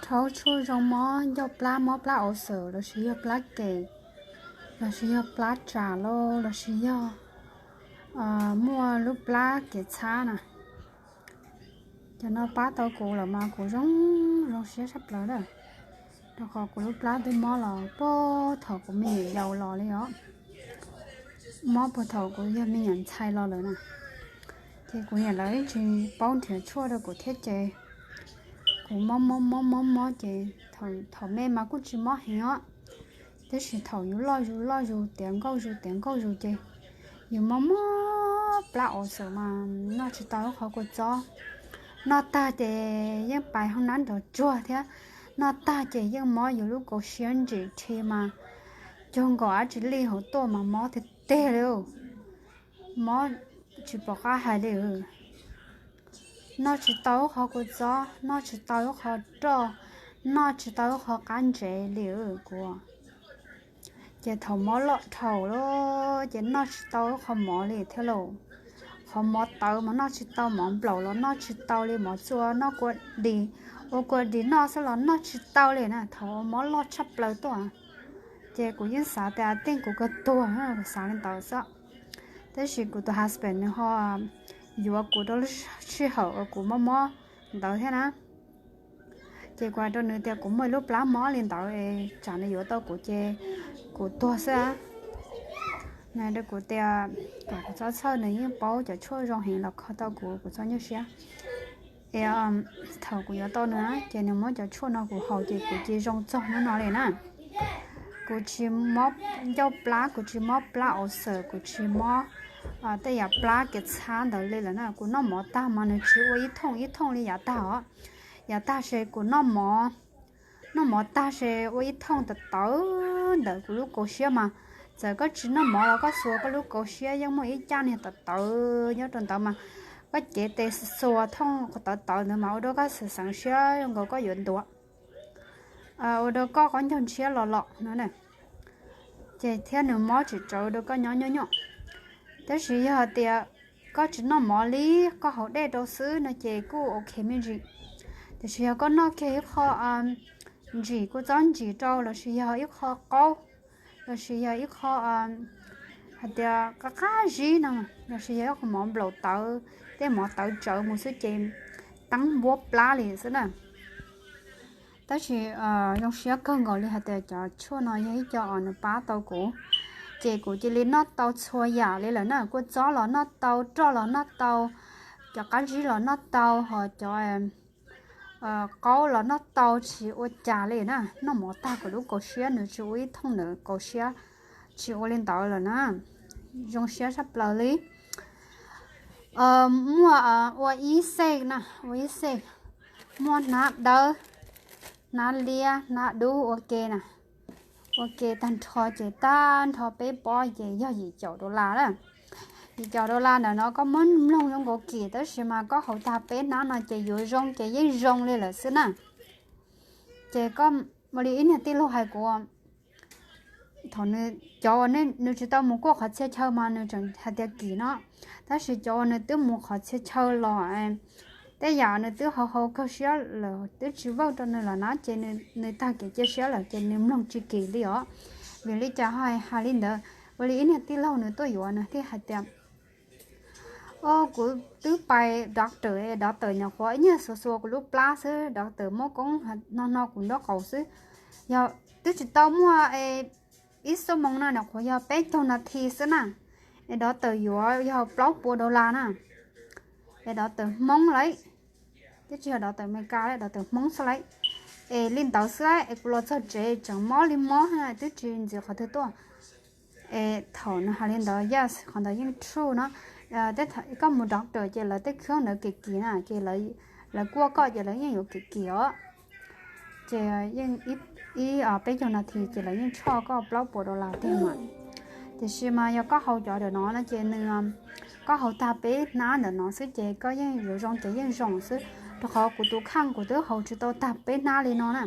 Thaum tshuaj zoo mob ncauj plab, mob plab ua xwm, lossis yog plab kem, lossis yog plab tsam lauj, lossis yog muaj lub plab kev txhab na. Cov no pab tau kuv lawm mas kuv zoo, zoo siab tshaj plaws lawm, rau qhov kuv lub plab twb mob los puag thaum kuv me nyuam yaus los li os. Mob puag thaum kuv yog me nyuam ntxhais los lawm na. Ces kuv niam lawv tsis paub nrhiav tshuaj rau kuv thiab ces kuv mob mob mob mob mob ces thaum me mas kuj tsis mob heev os, tab sis thaum yus loj zus loj zus tiav nkauj zus tiav nkauj zus ces yus mob mob plab ua xwm mas noj tsis tau lub qhov kua txob. Noj tag ces yeej pais hauv nab nrov tsuag thiab, noj tag ces yeej mob yus lub kaus siab ntsim rhi mas cuag nkaus dab tsi lij hauv tuaj mas mob tiag tiag li. Mob tsis pom qab hais li. Noj tsis tau lub qhov kua txob, noj tsis tau lub qhov roj, noj tsis tau lub qhov qab ntsev li kuv. Ces thaum mob loj dhau lawm ces noj tsis tau lub qhov mov li thiab lauj. Qhov mov tawv mas noj tsis tau, mov nplaum los noj tsis tau li, mov txua noj kua dis, ua kua dis noj xwb los noj tsis tau li na, thaum mob loj tshaj plaws tuaj. Ces kuv yeej xav tias tej zaum kuv kawg tuag, kuv xav li ntawd xwb. Tab sis kuv tus husband nws ho yuav kuv rau lub sij hawm uas kuv mob mob ntawd thiab na. Ces kuv hais rau nws tias kuv muaj ib lub plab mob li ntawd es tsam nws yuav tau kuv ces kuv tuag xwb. Nws hais rau kuv tias kom kuv txhob txhawj, nws yeej paub cov tshuaj zoo heev los kho tau kuv, kuv txhob nyuaj siab. Es thaum kuv yuav tau nws ces nws muab cov tshuaj no kuv haus ces kuv cia zoo txog hnub no li na. Kuv tsis mob ncauj plab, kuv tsis mob plab ua xwm, kuv tsis mob tej yam plab kev txhab ntawd li lawm na. Kuv noj mov tag mas nws tsis ua ib thooj ib thooj li yav tag os. Yav tag ces kuv noj mov, noj mov tag ces ua ib thooj tawv tawv ntawm kuv lub kaus siab mas txawm koj tsis noj mov los koj xuas koj lub kaus siab yeej muaj ib caj niag tawv tawv nyob rau ntawd mas koj cev tes xuas thooj tawv tawv ntawd mas ua rau koj xeev xeev siab zoo nkaus koj yuav ntuav, ua rau koj qhov ncauj ntshiab los los no. Ces thiab nws mob tsis tsawv ua rau koj nyob nyuaj nyuaj. Tab sis yog hais tias koj tsis noj mov li, koj haus dej rau xwb no ces kuj ok me ntsis. Tiam sis yog koj noj kiag ib qho ntsim kua txob ntsim rau lossis yog ib qho qaub, lossis yog ib qho hais tias qab qab zib no, lossis yog ib qho mov nplaum tawv, tej mov tawv tsawv mus xwb ces teeb npuab plab li xwb na. Tab sis zoo siab kawg nkaus li hais tias cov tshuaj no yog ib co uas nws pab tau kuv, ces kuv cia li noj tau txhua yam li lawm na. Kua txob los noj tau, roj los noj tau, cov qab zib los noj tau, ho cov qaub los noj tau tsis ua cas li na. Noj mov tag kuv lub kaus siab nws tsis ua ib thooj ntawm kaus siab, tsis ua li ntawd lawm na. Zoo siab tshaj plaws li. Muaj ua ib xej na, ua ib xej, muaj hnab dawb, hnab liab, hnab dub ua ke na. Ua ke tag nrho ces tag nrho peb pob ces yog yim caum dollar na. Yim caum dollar ntawm no koj muab mloog zoo nkaus kim tab sis mas koj haus tag peb hnab no ces yuav zoo ces yeej zoo li lawm xwb na. Ces koj ua li ib niag tij laug hais kuv, thaum nws, cov uas nws tsis tau mus kuaj qhov txhia chaw mas nws tseem hais tias kim no, tab sis cov uas nws twb mus qhov txhia chaw los tej yam nws twb haus haus kawg siab lawm twb tsis vawj rau nws los na ces nws tag kev cia siab lawm ces nws mloog tsis kim li os. Vim li cas hais hais li ntawd? Ua li ib niag tij laug nws tuaj yuav nws thiaj hais tias, o, kuv twb pais doctor, doctor nyuam qhuav ib nyuag xuas xuas kuv lub plab xwb, doctor muab koob no no kuv nraub qaum xwb. Yog twb tsis tau muaj ib xuab moos no, nyuam qhuav yog peb caug nas this xwb na, es doctor yuav yog plaub puas dollar na. Es doctor Hmoob lauj, twb tsis yog doctor Amelikas lauj, doctor Hmoob xwb lauj. Es li ntawd xwb lauj, es kuv los txog tsev tseem mob li mob, twb tsis ntxiv qhov twg tuaj. Es thaum nws hais li ntawd, yes, qhov ntawd yeej true no. Koj mus doctor ces lawv tej khoob ntawd kim kim na, ces lawv kuaj koj ces lawv yeej yuav kim kim os. Ces yeej ib peb caug nas this ces lawv yeej tshoj koj plaub puas dollar tiag mas. Tiam sis mas yog koj haus cov ntawm no no ces nws, koj haus tag peb hnab ntawm no xwb ces koj yeej yuav zoo ces yeej zoo xwb. Rau qhov kuv tus kheej kuv twb haus tsis tau tag peb hnab li no na.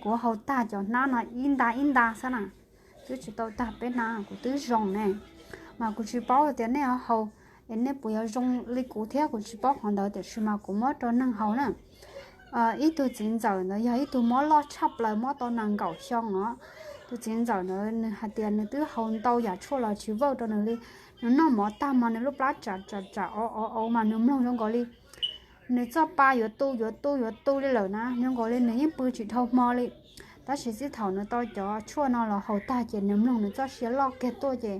Kuv haus tag cov hnab no ib nta ib nta xwb na, twb tsis tau tag peb hnab kuv twb zoo ne. Mas kuv tsis paub tias nej ho haus es nej puas yuav zoo li kuv thiab, kuv tsis paub qhov ntawd, tiam sis mas kuv muab rau neeg haus na. ib tug txiv ntxawm ntawd yog ib tug mob loj tshaj plaws, mob tau nees nkaum xyoo os. Tus txiv ntxawm ntawd nws hais tias nws twb haus ntau yam tshuaj los tsis work rau nws li. Nws noj mov tag mas nws lub plab tsam tsam tsam ov ov ov mas nws mloog zoo nkaus li nws txoj pa yuav tu yuav tu yuav tu li lawm na, zoo nkaus li nws yeej pw tsis dhau hmo li. Tab sis txij thaum nws tau cov tshuaj no los haus tag ces nws mloog nws txoj sia loj kiag tuaj ces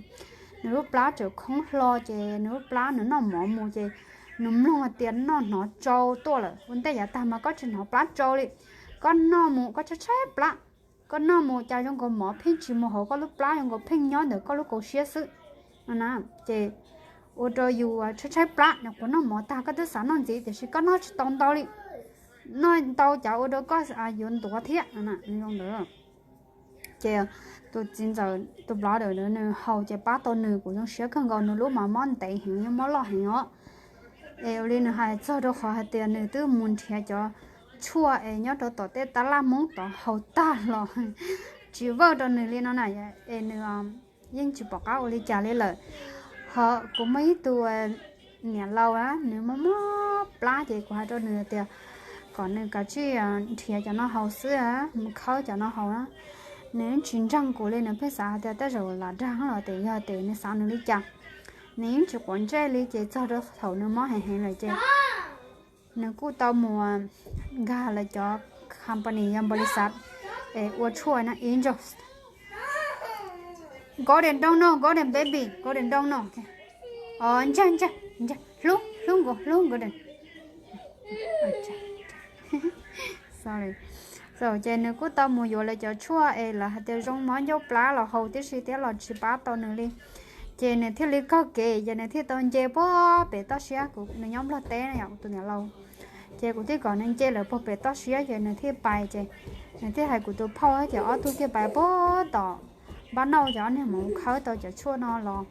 nws lub plab tseem khoob hlo ces nws lub plab nws noj mov mus ces nws mloog hais tias noj hnov tsau tuaj lawm. Ua ntej yav tag mas koj tsis hnov plab tsau li, koj noj mus koj tshaib tshaib plab, koj noj mus cas zoo nkaus mov pheej tsis mus hauv koj lub plab, zoo nkaus pheej nyob ntawm koj lub kaus siab xwb no na. Ces ua rau yus tshaib tshaib plab, nws quav noj mov tag koj twb xav noj ntxiv tiam sis koj noj tsis tau ntau li, noj ntau cas ua rau koj yuav ntuav thiab no na. Ces tus txiv ntxawm tus blood ntawd nws haus ces pab tau nws, kuv zoo siab kawg nkaus, nws lub mas mob ntev heev, mob loj heev os. Es ua li nws hais txog rau qhov hais tias nws twb mus nrhiav cov tshuaj es nyob rau tom tej tab laj Hmoob tod haus tag los tsis work rau nws li no na, es nws yeej tsis pom qab ua li cas li lawm. Ho kuv muaj ib tug niam laus na, nws mob mob plab ces kuv hais rau nws tias kom nws kav tsij nrhiav cov no haus xwb, mus khawb cov no haus na. Nws tsis ntseeg kuv li, nws pheej xav hais tias tej zaum lam dag los tias yog tias nws xav nws li cas. Nws yeej tsis quav ntsej li ces txog rau thaum nws mob heev heev lawm ces nws kuj tau mus nkag lawv cov company yog npaum li xav es ua tshuaj na, Angels. Golden don't know, golden baby, golden don't know. Ncaj ncaj ncaj, hlub hlub nkaus, hlub nkaus. Sorry. Ces nws kuj tau mus yuav lawv cov tshuaj es lawv hais tias zoo mob ncauj plab los haus tib si thiab los tsis pab tau nws li. Ces nws thiaj li kawg kev ces nws thiaj tau nce puag pem toj siab, nws nyob Nplog teb no yom, tus niam laus. Ces kuv thiaj kom nws nce lawm puag pem toj siab ces nws thiaj pais ces nws thiaj hais kuv tus phauj ces ob tug thiaj pais puag tom npab nauj ces ob niag mus khawb tau cov tshuaj no los.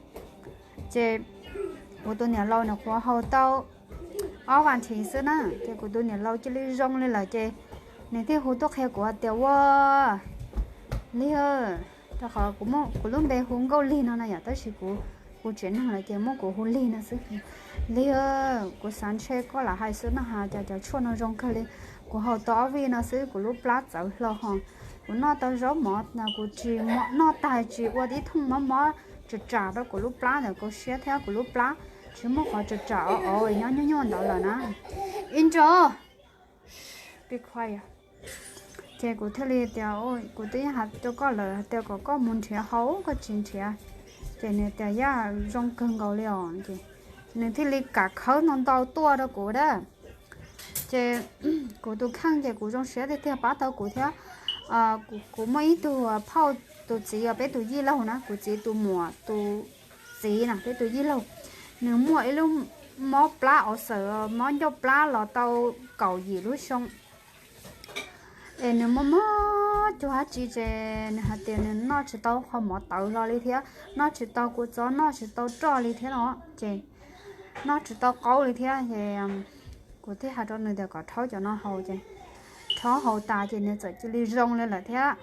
Ces kuv tus niam laus nws qhuav haus tau ob vas thiv xwb na ces kuv tus niam laus cia li zoo li lawm ces nws thiaj hu tuaj qhia kuv tias ua li, rau qhov kuv lub npe hu Nkauj Lig no no yom, tab sis kuv, kuv tsev neeg lawm ces muab kuv hu Lig no xwb. Lig, kuv xav ntshe koj lam hais xwb no has, cas cov tshuaj no zoo kawg li. Kuv haus tau ob vij no xwb kuv lub plab txawv hlo ho. Kuv noj tau zaub mov no kuv tsis noj tag tsis ua tib thooj mob mob tsam tsam rau kuv lub plab ntawm kaus siab thiab kuv lub plab tsis muaj qhov tsam tsam ov ov nyob nyuaj nyuaj ntawd lawm na. Angel, be quiet. Ces kuv thiaj li tias kuv twb yeej hais rau koj lawm hais tias kom koj mus nrhiav haus koj tsis nrhiav. Ces nws tias yaj zoo kawg nkaus li os ces nws thiaj li kam khawb ntau ntau tuaj rau kuv dab. Ces kuv tus kheej ces kuv zoo siab tiag tiag pab tau kuv thiab. Kuv muaj ib tug phauj tus txiv os, peb tus yij laug na, kuv txiv tus muam tus txiv na, peb tus yij laug, nws muaj ib lub mob plab ov xawm, mob ncauj plab los tau kaum yim lub xyoo. Es nws mob mob cuag dab tsi ces nws hais tias nws noj tsis tau qhov mov tawv hlo li thiab noj tsis tau kua txob, noj tsis tau roj li thiab no, ces noj tsis tau qaub li thiab ces kuv thiaj hais rau nws tias kom rhaub cov no haus ces rhaub haus tas ces nws txawm cia li zoo li lawm thiab.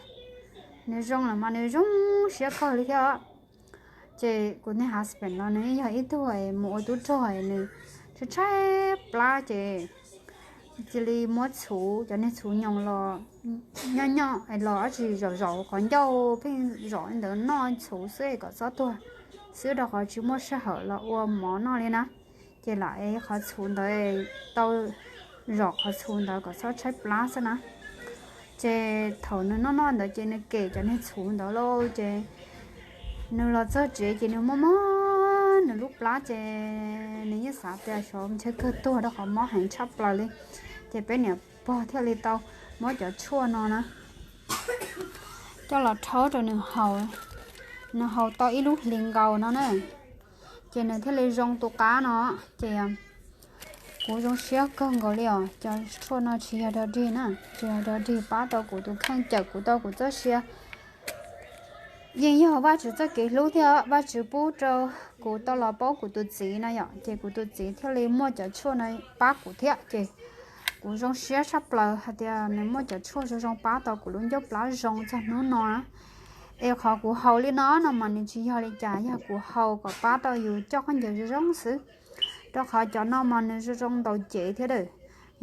Nws zoo lawm mas nws zoo siab kawg li thiab. Ces kuv niag husband no nws yog ib tug mus ua tub rog, nws tshaib tshaib plab ces cia li muab txhuv, cov niag txhuv nyoos los nyob nyob los dab tsi zaum zaum qhov ncauj pheej zom li ntawd noj txhuv xwb kom txhob tuag xwb rau qhov tsis muaj sij hawm los ua mov noj li na. Ces lam ev qhov txhuv ntawd tau zom qhov txhuv ntawd kom txhob tshaib plab xwb na. Ces thaum nws noj noj ntawd ces nws kem cov niag txhuv ntawd lauj ces nws los txog tsev ces nws mob mob nws lub plab ces nws yeej xav tias xyov ntshe kawg tuag rau qhov mob heev tshaj plaws li. Ces peb niam pog thiaj li tau muab cov tshuaj no na coj los rhaub rau nws haus. Nws haus tau ib lub hlis nkaus no na, ces nws thiaj li zoo tus qab no. Ces kuv zoo siab kawg nkaus li os, cov tshuaj no tsis yog dog dig na, tsis yog dog dig, pab tau kuv tus kheej, cawm kuv tau kuv txoj sia. Yeej yog Vajtswv txoj kev hlub thiab Vajtswv pub rau kuv tau los paub kuv tus txiv na yom, ces kuv tus txiv thiaj li muaj cov tshuaj no pab kuv thiab ces kuv zoo siab tshaj plaws hais tias nws muaj cov tshuaj zoo zoo pab tau kuv lub ncauj plab zoo txog hnub no na. Es qhov kuv haus li no no mas nws tsis yog li cas, yog kuv haus kom pab tau yus coj khaub ncaws zoo zoo xwb. Rau qhov cov no mas nws zoo zoo ntaus cev thiab dawm,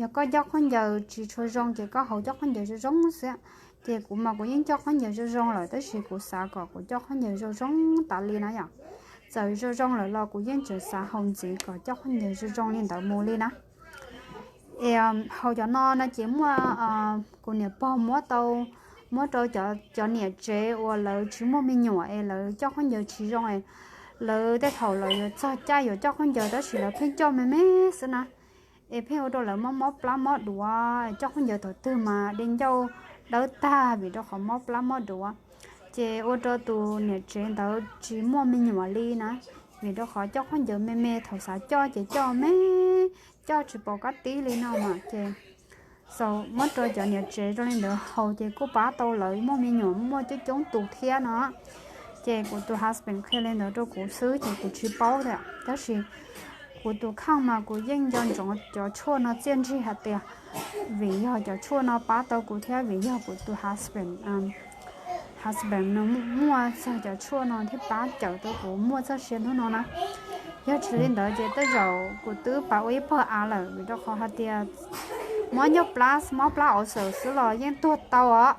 yog koj coj khaub ncaws tsis tshua zoo ces koj haus coj khaub ncaws zoo zoo xwb. Ces kuv mas kuv yeej coj khaub ncaws zoo zoo lawm tab sis kuv xav kom kuv coj khaub ncaws zoo zoo tas li na yom. Txawm zoo zoo lawm los kuv yeej tseem xav haus ntxiv kom coj khaub ncaws zoo zoo li ntawd mus li na. Es haus cov no no ces muaj kuv niam pog muab tau, muab rau cov niam tsev uas lawv tsis muaj me nyuam es lawv coj khaub ncaws tsis zoo es lawv tej thaum lawv yuav txog caij yuav coj khaub ncaws tab sis lawv pheej coj me me xwb na. Es pheej ua rau lawv mob mob plab mob duav, coj khaub ncaws thaum twg mas de ncauj dawb tag vim rau qhov mob plab mob duav. Ces ua rau tus niam tsev ntawd tsis muaj me nyuam li na, vim rau qhov coj khaub ncaws me me thaum xav coj ces coj me, coj tsis pom kab tib li no mas ces xaus muab rau cov niam tsev zoo li ntawd haus ces kuj pab tau lawv muaj me nyuam muaj coob coob tus thiab no. Ces kuv tus husband qhia li ntawd rau kuv xwb ces kuv tsis paub thiab tab sis kuv tus kheej mas kuv yeej nco ntsoov cov tshuaj no txiaj ntsig hais tias vim yog cov tshuaj no pab tau kuv thiab vim yog kuv tus husband, husband nws muaj txog cov tshuaj no thiaj pab cawm tau kuv muaj txoj sia hnub no na. Yog tsis li ntawd ces tej zaum kuv twb pab ua ib pawg av lawm vim rau qhov hais tias mob ncauj plab mob plab ov xawm xwb los yeej tuag tau os.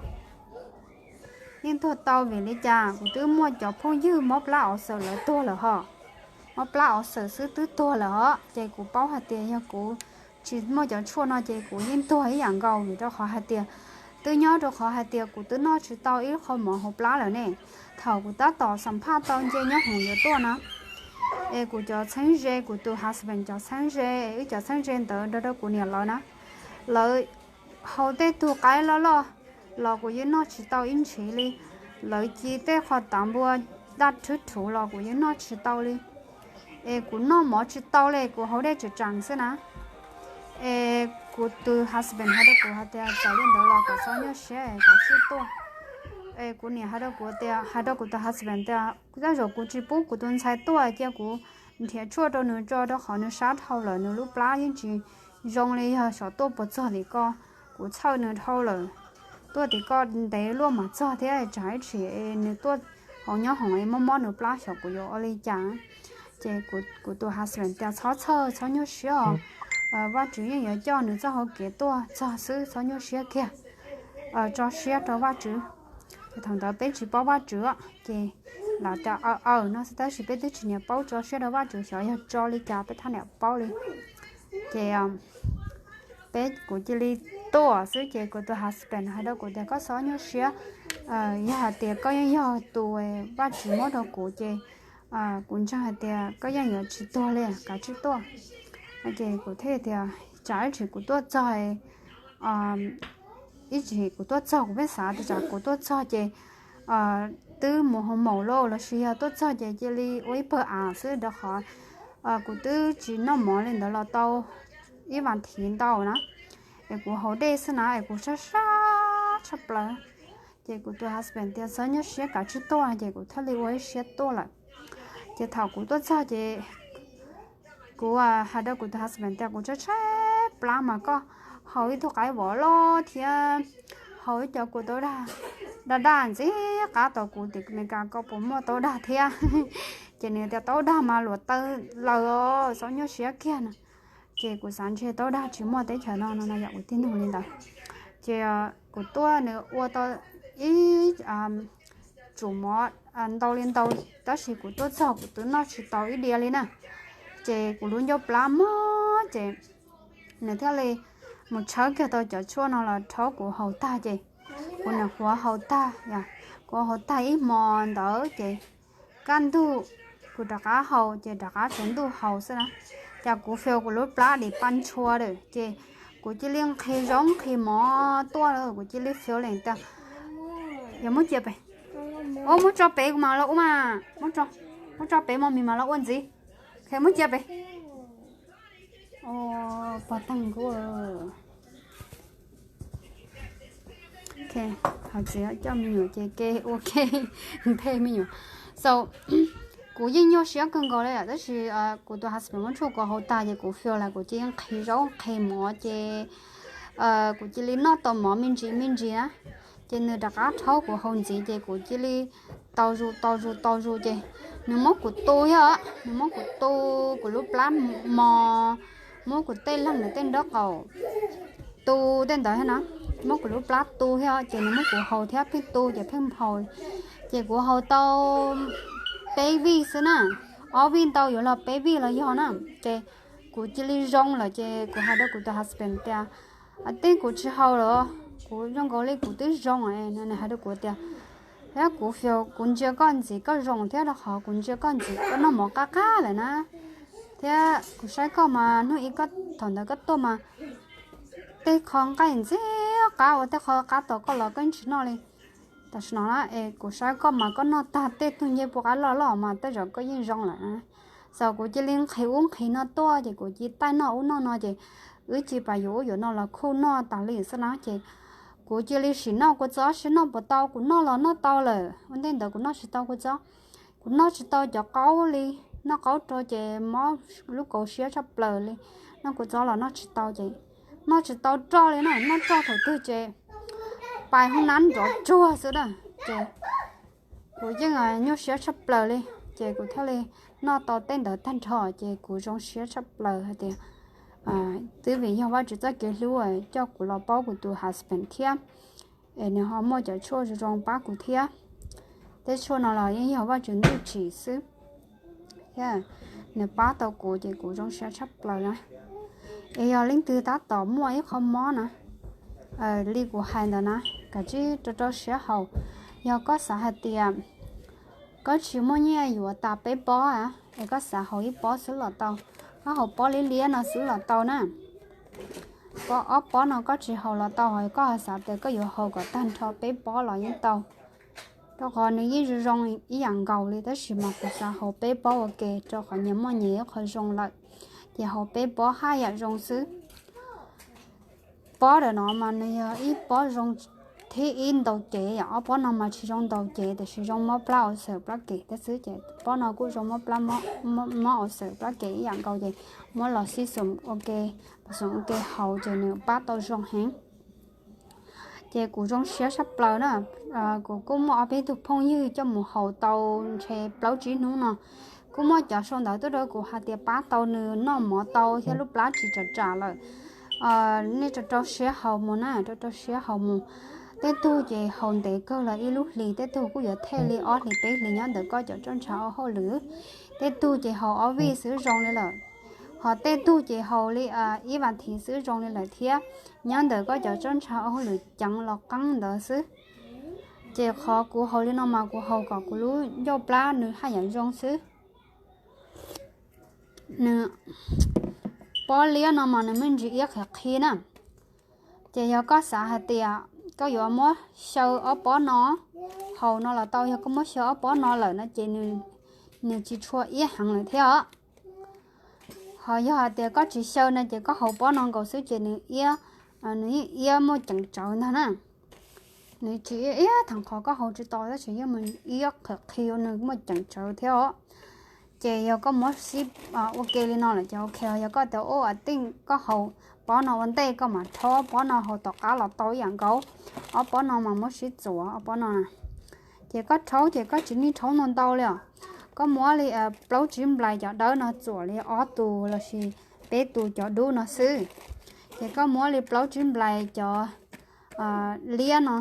Yeej tuag tau vim li cas kuv twb muaj cov phooj ywg mob plab ov xawm lawv tuag lawm hos. Mob plab ov xawm xwb twb tuag lawm hos ces kuv paub hais tias yog kuv tsis muaj cov tshuaj no ces kuv yeej tuag ib yam nkaus vim rau qhov hais tias twb nyob rau qhov hais tias kuv twb noj tsis tau ib qho mov hauv plab lawm ne. Thaum kuv tab tom xam phaj tau nce nyob hoom yuav tuaj na es kuv cov txheeb ze, kuv tus husband cov txheeb ze, wb cov txheeb ze ntawd nrog rau kuv niam lawv na, lawv haus tej tug qaib loj loj los kuv yeej noj tsis tau ib ntshis li. Lawv ci tej qho tav npua daj rhwb rhuv los kuv yeej noj tsis tau li. Es kuv noj mov tsis tau li, kuv haus dej tseem tseem xwb na. Es kuv tus husband hais rau kuv hais tias txawm li ntawd los kom txhob nyuaj siab, kom tsij tuaj. Es kuv niam hais rau kuv tias, hais rau kuv tus husband tias tej zaum kuv tsis pub kuv tus ntxhais tuaj cia kuv nrhiav tshuaj rau nws tso rau qhov nws sab dhau lawm, nws lub plab yeej tsis zoo li, yog xyov tuaj puas txog tim ko. Kuv txhawj nws dhau lawm, tuaj tim ko ntev luaj mas txog thiab tsam ib tsam nws tuaj hauv nyob hoom es mob mob nws plab xyov kuv yuav ua li cas. Ces kuv tus husband tias txhob txhawj, txhob nyuaj siab os, Vajtswv yeej yuav coj nws txoj hau kev tuaj txog xwb, txhob nyuaj siab kiag, tso siab rau Vajtswv. Ces thaum ntawd peb tsis paub Vajtswv ces lam tias aw aw no xwb tab sis peb twb tsis nyiam paub tso siab rau Vajtswv, xyov yog tso li cas peb thab niam paub li. Ces peb, kuv cia li tuaj xwb ces kuv tus husband hais rau kuv tias koj txhob nyuaj siab, yog hais tias koj yeej yog tus Vajtswv muab rau kuv ces kuv ntseeg hais tias koj yeej yuav tsis tuag li, kav tsij tuaj. Ces kuv thiaj tias tsam ib tsam kuv tuaj txog, ib tsam kuv tuaj txog kuv pheej xav tias tsam kuv tuaj txog ces twb mus hoo maum lauj, los sis yog tuaj txog ces cia li ua ib pawg av xwb rau qhov kuv twb tsis noj mov li ntawd los tau ib vas thiv ntau na. Es kuv haus dej xwb na es kuv sab sab tshaj plaws. Ces kuv tus husband tias txhob nyuaj siab, kav tsij tuaj, ces kuv thiaj li ua ib siab tuaj lawm. Ces thaum kuv tuaj txog ces kuv hais rau kuv tus husband tias kuv tshaib tshaib plab mas koj haus ib tug qaib vov loj thiab haus ib co kua tau dag, dag dag ntxim qab tau kuv tim Meskas koj puas muaj tau dag thiab? Ces nws tias tau dag mas luag taw laws os, txhob nyuaj siab kiag no. Ces kuv xav ntshe tau dag tsis muaj teb chaws no no no yom, kuv tib nug li ntawd. Ces kuv tuaj nws ua tau ib tsum mov ntau li ntau, tab sis kuv tuaj txog kuv twb noj tsis tau ib diav li na. Ces kuv lub ncauj plab mob ces nws thiaj li mus tshawb kiag tau cov tshuaj no los rhaub kuv haus tag ces kuv nyuam qhuav haus tag, kuv haus tag ib hmo ntawd ces kaj ntug kuv rov qab haus ces rov qab tsaus ntuj haus xwb na. Ces kuv fail kuv lub plab dim pa ntshua lawm ces kuv cia li nqhis zaub nqhis mov tuaj lawm, kuv cia li fail li tias yog muab cia pem, muab tso pem kuv mam los ua mas, muab tso pem mog, mis mam los ua ntxiv. Muab cia pem. Pog tag nkuj. Hais txiv coj me nyuam ces ke ua ke npe me nyuam. So kuv yeej nyuaj siab kawg nkaus li tab sis kuv tus husband muab tshuaj kuv haus tag ces kuv fail lawm, kuv cia li nqhis zaub nqhis mov ces kuv cia li noj tau mov me ntsis me ntsis na. Ces nws rov qab rhaub kuv haus ntxiv ces kuv cia li tau zus tau zus tau zus ces nws muab kuv tu thiab, nws muab kuv tu, kuv lub plab mos muab kuv tej leeg ntawm tej nraub qaum tu tej ntawd thiab na, muab kuv lub plab tu thiab ces nws muab kuv haus thiab pheej tu ces pheej haus. Ces kuv haus tau peb vij xwb na, ob vij ntau yuav los peb vij los yog na. Ces kuv cia li zoo lawm ces kuv hais rau kuv tus husband tias, tej kuv tsis haus lawm, kuv zoo nkaus li kuv twb zoo. Nws hais rau kuv tias, thiab kuv, kuv ntsia koj ntxiv koj zoo thiab rau qhov kuv ntsia koj ntxiv koj noj mov qab qab lawm na, thiab kuv saib koj mas hnub ib koj thaum ntawd koj tuaj mas tej qho nqaij ntxim qab ua tej qho qab tom koj los koj yeej tsis noj li. Tam sim no na es kuv saib koj mas koj noj tag tej tug ncej puas qab loj loj mas tej zaum koj yeej zoo lawm na. Txawm kuv cia li nqhis ub nqhis no tuaj ces kuv cia li taij noj ub noj no ces wb cia li pab yuav ub yuav no los khuj noj tas li xwb na ces kuv cia li sim noj kua txob seb noj puas tau, kuv noj los noj tau lawm, ua ntej ntawd kuv noj tsis tau kua txob, kuv noj tsis tau cov qaub li, noj qaub rau ces mob lub kaus siab tshaj plaws li, noj kua txob los noj tsis tau ces noj tsis tau roj li na, noj roj thaum twg ces pais hoob nab nrov tsuag xwb na. Ces kuv yeej nyuaj siab tshaj plaws li, ces kuv thiaj li noj tau tej ntawd tag nrho ces kuv zoo siab tshaj plaws hais tias twb vim yog Vajtswv txoj kev hlub coj kuv los paub kuv tus husband thiab, es nws ho muaj cov tshuaj zoo zoo pab kuv thiab. Tej tshuaj no los yeej yog Vajtswv ntuj tsim xwb thiab, nws pab tau kuv ces kuv zoo siab tshaj plaws na. Es yog leej twg tab tom muaj ib qho mob na li kuv hais ntawd na, kav tsij rau rau siab haus. Yog koj xav hais tias koj tsis muaj nyiaj yuav tas peb pob es koj xav haus ib pob xwb los tau, koj haus pob liab liab no xwb los tau na. Pob, ob pob no koj tsis haus los tau, ho koj ho xav tias koj yuav haus kom tag nrho peb pob los yeej tau, rau qhov nws yeej zoo zoo ib yam nkaus li, tab sis mas kuv xav haus peb pob ua ke rau qhov nyias muaj nyias ib qho zoo lawm, ces haus peb pob haj yam zoo xwb. Pob ntawm no mas nws yog ib pob zoo thib ib ntau cev, yog ob pob no mas tsis zoo ntau cev tiam sis zoo mob plab ua xwm plab kev thiab xwb, ces pob no kuj zoo mob plab, mob ua xwm plab kev ib yam nkaus, ces muab los sib xum ua ke, xum ua ke haus ces nws pab tau zoo heev. Ces kuv zoo siab tshaj plaws na. Kuv kuj muaj ob peb tug phooj ywg coj mus haus tau ntshe plaub tsib hnub no, kuj muaj cov sau ntawv tuaj rau kuv hais tias pab tau nws noj mov tau thiab lub plab tsis tsam tsam lawm. Nej rau rau siab haus mus na, rau rau siab haus mus. Tej tug ces haus ntev kawg los ib lub hlis, tej tug kuj yuav them li ob hlis peb hlis nyob ntawm koj cov tsob ntsha ua hauj lwm. Tej tug ces haus ob vij xwb zoo li lawm, ho tej tug ces haus li ib vas thiv xwb zoo li lawm thiab, nyob ntawm koj cov tsob ntsha ua hauj lwm ceev los qeeb ntawd xwb. Ces qhov kuv haus li no mas kuv haus kom kuv lub ncauj plab nws haj yam zoo xwb. Nws, pob liab no mas nws me ntsis iab qhiav qhi na. Ces yog koj xav hais tias koj yuav muab xyaw ob pob no haus no los tau, yog koj muab xyaw ob pob no lawm no ces nws tsis tshua iab heev lawm thiab os. Ho yog hais tias koj tsis xyaw no ces koj haus pob no nkaus xwb ces nws iab, nws yeej iab muaj ceem tsawv ntag na. Nws tsis iab iab theem qhov koj haus tsis tau tab sis yeej mus iab qhiav qhi nws muaj ceem tsawv thiab os. Ces yog koj muab sib ua ke li no lawm ces ok, yog koj tias ua a tej koj haus pob no ua ntej koj mam rhaub pob no haus tom qab los tau ib yam nkaus. Ob pob no mas muab sib txuas ob pob no na. Ces koj rhaub ces koj tsis need rhaub ntau ntau li os. Koj muab li plaub tsib nplais cov dawb no txuas li ob tus lossis peb tus cov dub no xwb. Ces koj muab li plaub tsib nplais cov liab no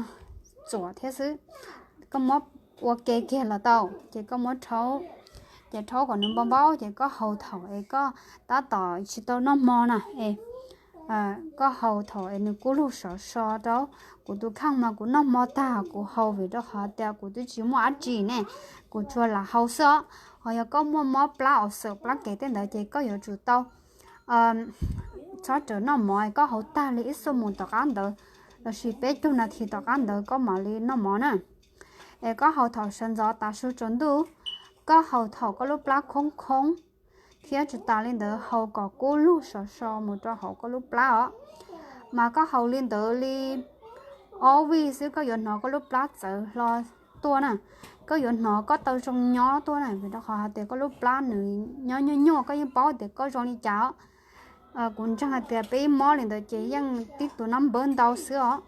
txuas thiab xwb. Koj muab ua ke kiag los tau, ces koj muab rhaub, ces rhaub kom nws npau npaub ces koj haus thaum es koj tab tom tsis tau noj hmo na es koj haus thaum es nws kub lug sov so rau. Kuv tus kheej mas kuv noj hmo tag kuv haus vim rau qhov tias kuv twb tsis muaj dab tsi ne, kuv tsuas lam haus xwb os. Ho yog koj muaj mob plab ua xwm plab kev tej ntawd ces koj yuav tsum tau txhob rawm noj mov, koj haus tag li ib xuab moos tom qab ntawd lossis peb caug nas this tom qab ntawd koj mam li noj mov na. Es koj haus thaum sawv ntxov tav su tsaus ntuj, koj haus thaum koj lub plab khoob khoob, thiab tsis tas li ntawd haus kom kub lug sov so mus rau hauv koj lub plab os. Mas koj haus li ntawd li ob vij xwb koj yuav hnov koj lub plab txawv hlo tuaj na, koj yuav hnov koj tau zoo nyob tuaj na, vim rau qhov hais tias koj lub plab nws nyob nyuaj nyuaj koj yeej paub tias koj zoo li cas os. Kuv ntseeg hais tias peb mob li ntawd ces yeej tib tus nab npawb ntau xwb os.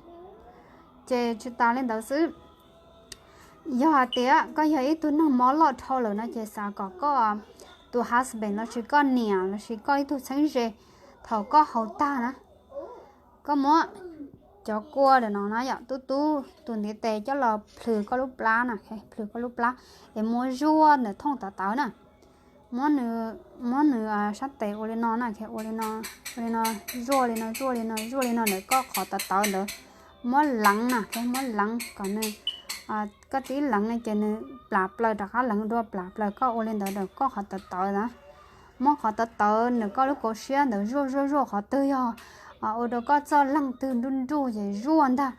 Ces tsis tas li ntawd xwb, yog hais tias koj yog ib tug neeg mob loj dhau lawm no ces xav kom koj tus husband lossis koj niam lossis koj ib tug txheeb ze Thaum koj haus tag na, koj muab cov kua ntawm no na yom, tub tub tus ntiv tes coj los plhws koj lub plab na, plhws koj lub plab, es muab zuaj ntawm thooj tawv tawv na. Muab nws, muab nws sab tes ua li no na, ua li no, ua li no, zuaj li no, zuaj li no, zuaj li no ntawm koj qhov tawv tawv ntawd. Muab leev na, muab leev kom nws, koj tib leev no ces nws plam plaws rov qab leev dua, plam plaws, koj ua li ntawd ntawm koj qhov tawv tawv na. Muab qhov tawv tawv ntawm koj lub kaus siab ntawd zuaj zuaj zuaj, qhov twg yog ua rau koj txoj leeg twg nruj nruj ces zuaj ntag.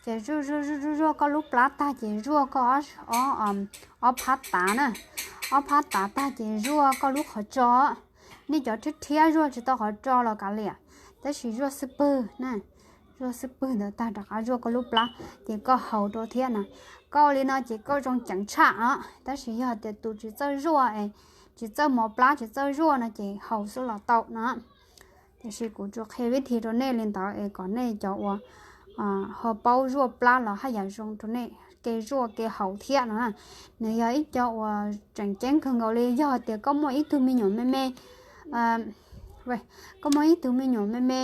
Ces zuaj zuaj zuaj zuaj zuaj koj lub plab tag ces zuaj koj ob, ob phab tav na. Ob phab tav tag ces zuaj koj lub qhov tso. Nej cov rhiab rhiab zuaj tsis tau qhov tso los kav liam, tab sis zuaj xub pwg na. Zuaj xub pwg ntawd tag rov qab zuaj koj lub plab, ces koj haus rau thiab na. Koj ua li no ces koj zoo ceev tshaj os. Tab sis yog tias tus tsis txawj zuaj es tsis txawj mov plab tsis txawj zuaj no ces haus xwb los tau no. Tiam sis kuv tsuas qhia vib thi rau nej li ntawd es kom nej cov uas ho paub zuaj plab los haj yam zoo rau nej kev zuaj kev haus thiab no. Nws yog ib co uas tseem ceeb kawg nkaus li. Yog tias koj muaj ib tug me nyuam me me, koj muaj ib tug me nyuam me me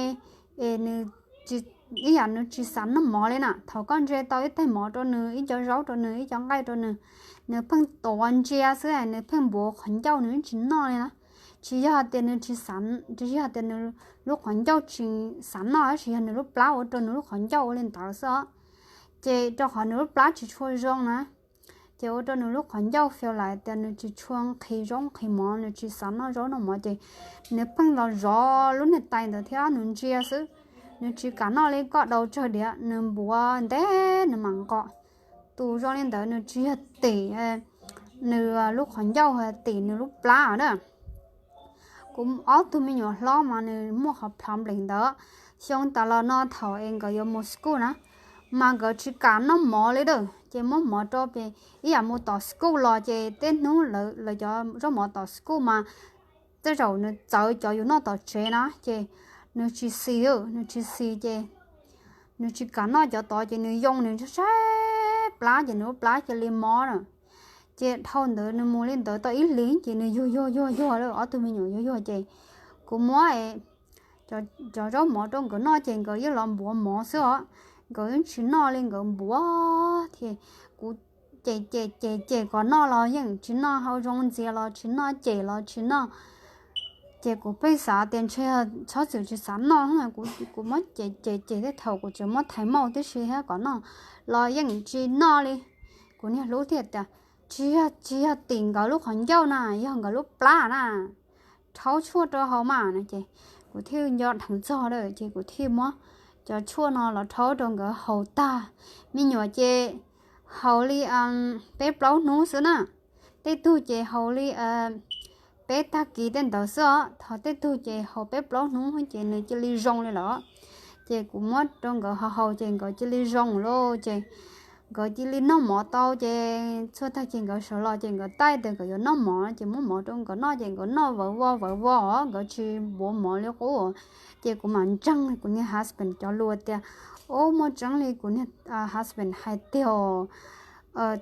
es nws ib yam nws tsis xav noj mov li na, thaum koj ntsia tau ib tais mov rau nws, ib co zaub rau nws, ib co nqaij rau nws, nws pheej tuav ntsia xwb, nws pheej npuav qhov ncauj nws tsis noj li na. Tsis yog tias nws tsis xav, tsis yog tias nws lub qhov ncauj tsis xav noj, tab sis yog nws lub plab ua rau nws lub qhov ncauj ua li ntawd xwb os. Ces rau qhov nws lub plab tsis tshua zoo na, ces ua rau nws lub qhov ncauj feel like tias nws tsis tshua nqhis zaub nqhis mov, nws tsis xav noj zaub noj mov, ces nws pheej los zov lub niag tais ntawd thiab nws ntsia xwb. Nws tsis kam noj li koj daus tsawg diav, nws npuav ntev nws mam nqos. Tus zoo li ntawd nws tsis yog tim nws lub qhov ncauj, tim nws lub plab na. Kuv ob tug me nyuam hlob mas nws muaj qhov plab nplees ntawd. Xyoo tas los no thaum es nkawd yuav mus school na, mas nkawd tsis kam noj mov li lawm, ces muab mov rau pem, ib yam mus tom school los ces tej hnub lawv cov zaub mov tom school mas tej zaum nws txawv cov yus noj tom tsev na, ces nws tsis xis, nws tsis xis ces nws tsis kam noj cov tod ces nws yoo nws saib plab ces nws lub plab cia li mob na. Ces dhau ntawd nws mus li ntawd tau ib hlis ces nws yuag yuag yuag yuag lawm, ob tug me nyuam yuag yuag ces kuv muab cov zaub mov rau nkawd noj ces nkawd yeej los npuav mov xwb os. Nkawd yeej tsis noj li, nkawd npuav thiab. Kuv ces ces ces ces kom noj los yeej tsis noj, hau zoo ntxias los tsis noj, ces los tsis noj. Ces kuv pheej xav tias ntshe txhob txwm tsis xav noj, kuv muab ces ces ces tej thaum kuv tseem muab thaiv mauj tib si thiab kom noj los yeej tsis noj li. Kuv niag hlub thiaj tias, tsis yog, tsis yog tim nkawd lub qhov ncauj na, yog nkawd lub plab na. Rhaub tshuaj rau haus mas no ces kuv thiaj nco dheev txog lawm ces kuv thiaj muab cov tshuaj no los rhaub rau nkawd haus tag. Me nyuam ces haus li peb plaub hnub xwb na. Tej tug ces haus li peb tag kis tej ntawd xwb os, thaum tej tug ces haus peb plaub hnub ces nws cia li zoo li lawm. Ces kuv muab rau nkawd haus haus ces nkawd cia li zoo lauj, ces nkawd cia li noj mov tau. Ces txhua tag kis nkawd sawv los ces nkawd taij tias nkawd yuav noj mov ces muab mov rau nkawd noj ces nkawd noj vawv vo vawv vo os, nkawd tsis npuav mov li qub. Ces kuv mam ntseeg kuv niag husband cov lus tias, ub, muaj tseeb li kuv niag husband hais tiag,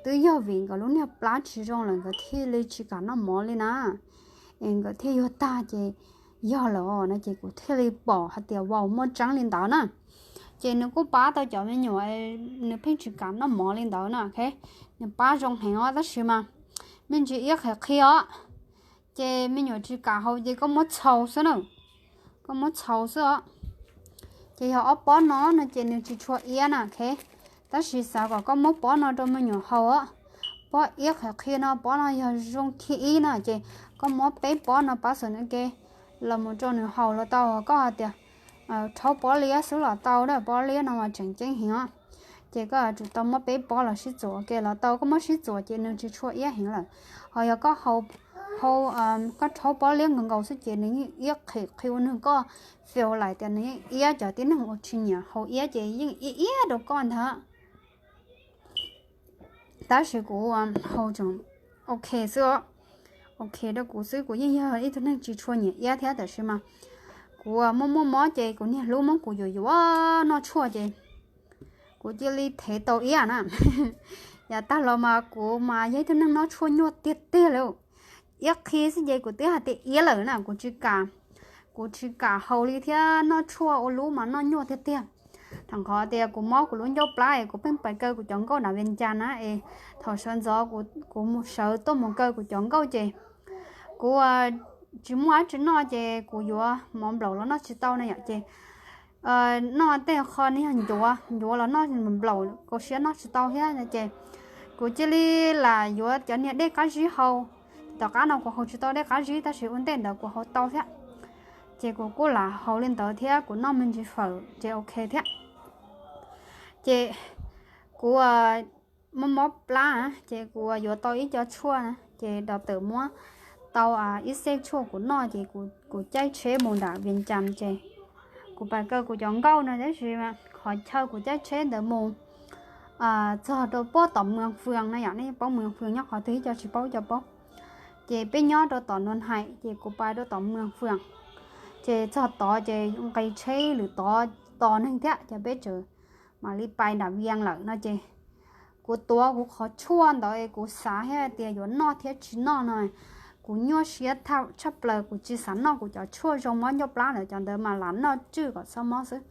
twb yog vim nkawd lub niag plab tsis zoo lawm nkawd thiaj li tsis kam noj mov li na. Es nkawd thiaj yuag tag ces yog lawm no ces kuv thiaj li pom hais tias vau, muaj tseeb li ntawd na. Ces nws kuj pab tau cov me nyuam, nws pheej tsis kam noj mov li ntawd na. Nws pab zoo heev os, tab sis mas me ntsis iab qhiav qhi os. Ces me nyuam tsis kam haus ces koj muab txhaus xwb na, koj muab txhaus xwb os. Ces yog ob pob no no ces nws tsis tshua iab na, tab sis xav kom koj muab pob no rau me nyuam haus os. Pob iab qhiav qhi no, pob no yog zoo thib ib na, ces koj muab peb pob no pab xwm na ke los mus rau nws haus los tau. Koj hais tias rhaub pob liab xwb los tau, pob liab no mas tseem ceeb heev os. Ces koj yuav tsum tau muab peb pob los sib txuas ua ke los tau, koj muab sib txuas ces nws tsis tshua iab heev lawm. Ho yog koj haus, koj rhaub pob liab nkaus nkaus xwb ces nws yeej iab qhiav qhi ua nws, koj feel like tias nws yeej iab, cov tib neeg uas tsis nyiam haus iab ces yeej iab iab rau koj ntag. Tab sis kuv haus tseem ok xwb, ok rau kuv xwb, kuv yeej yog ib tug neeg tsis tshua nyiam iab thiab, tab sis mas kuv muaj muaj mob ces kuv niag hlub muab kuv yuam yuam noj tshuaj ces kuv cia li thev tau iab na. Yav tag los mas kuv mas yog ib tug neeg noj tshuaj nyuaj tiag tiag li, iab qhi xwb ces kuv twb hais tias iab lawm na, kuv tsis kam, kuv tsis kam haus li thiab, noj tshuaj ua lub mas noj nyuaj tiag tiag. Thaum qhov tias kuv mob kuv lub ncauj plab es kuv pheej pais kaw kuv cov nkauj nram Vias Cas na es thaum sawv ntxov kuv mus sawv tuaj mus kaw kuv cov nkauj ces kuv tsis muaj dab tsi noj ces kuv yuav mov nplaum los noj tsis tau na yom ces noj tej qho niag ncuav ncuav los noj nplaum kuv siab noj tsis tau thiab no ces kuv cia li lam yuav cov niag dej qab zib haus. Tom qab no kuv haus tsis tau dej qab zib tab sis ua ntej ntawd kuv haus tau thiab. Ces kuv kuj lam haus li ntawd thiab kuv noj me ntsis fawm ces ok thiab. Ces kuv mob mob plab ces kuv yuav tau ib co tshuaj na ces doctor muab tau ib xej tshuaj kuv noj ces kuv caij tsheb mus nram Vias Cas ces kuv pais kaw kuv cov nkauj no tab sis qhov chaw kuv caij tsheb ntawd mus txog rau puag tom Mws Fwm no yom, nej paub Mws Fwm nyob qhov twg ib co tsis paub ib co paub. Ces peb nyob rau tom Nus Hais ces kuv pais rau tom Mws Fwm ces txog tod ces nqis tsheb lwm tod tos neeg thiab ces peb tseem mam li pais nram Vias lawm no ces kuv tuav kuv qhov tshuaj ntawd es kuv xav thiab tias yuav noj thiab tsis noj no kuv nyuaj siab tshaj plaws, kuv tsis xav noj kuv cov tshuaj zoo mob ncauj plab ntawd, cov ntawd mas lam noj tswj kom txhob mob xwb.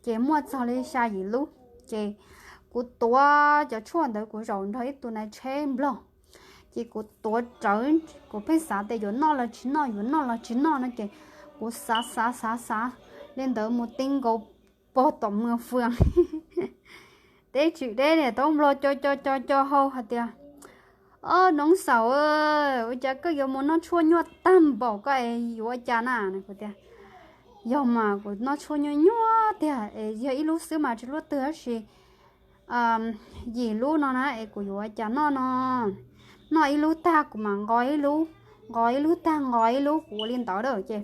Ces muaj txog li xya yim lub ces kuv tuav cov tshuaj ntawd kuv zaum nrog ib tug nais tsheb Nplog ces kuv tuav rawv, kuv pheej xav tias yuav noj los tsis noj, yuav noj los tsis noj no ces kuv xav xav xav xav li ntawd mus ti nkaus puag tom Mws Fwm. Teb tsis deb niam tub Nplog co co co co hau hais tias, Ob, noov xaum, ua cas koj yuav mus noj tshuaj nyuaj tag npaum koj es yuav ua cas na? Kuv tias, Yog mas kuv noj tshuaj nyuaj nyuaj tiag es yog ib lub xwb mas tsis luaj twg tab sis yim lub no na es kuv yuav ua cas noj no? Noj ib lub tag kuv mam nqos ib lub, nqos ib lub tag nqos ib lub, kuv ua li ntawd a ces